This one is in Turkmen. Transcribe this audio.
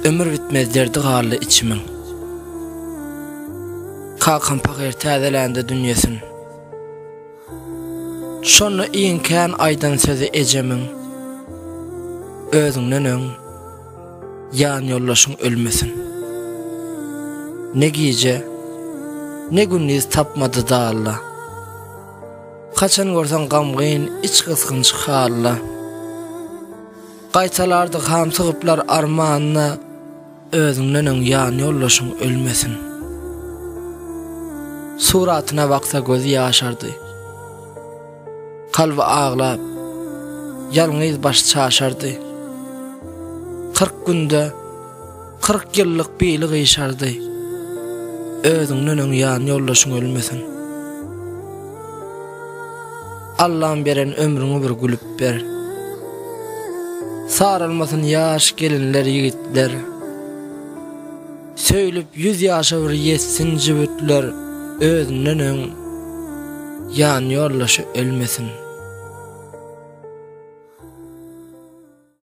Ömür bitmez derdi galdy içimiň. Kakam pahyr täzelände dünýesin. Şonda iň kän aýdan sözi ejemiň, Özüňden öň ýan ýoldaşyň ölmesin. Ne gije, ne gündiz tapmady dalla. Haçan görseň gamgyn, içgysgynç hally. Gaýtalardy hamsygyplar armanyna, Özüňden öň ýan ýoldaşyň ölmesin. Suratyna baksa gözi ýaşardy. Kalby aglap, ýalňyz başy çaşardy. 40 günde 40 ýyllyk bili gyşardy. Özüňden öň ýan ýoldaşyň ölmesin. Allam beren ömrüňi bir gülüp ber. Saralmasyn ýaş gelinler ýigitler. Söýlüp ýüz ýaşa bir ýetsin jübütler özünden öň ýan ýoldaşy ölmesin.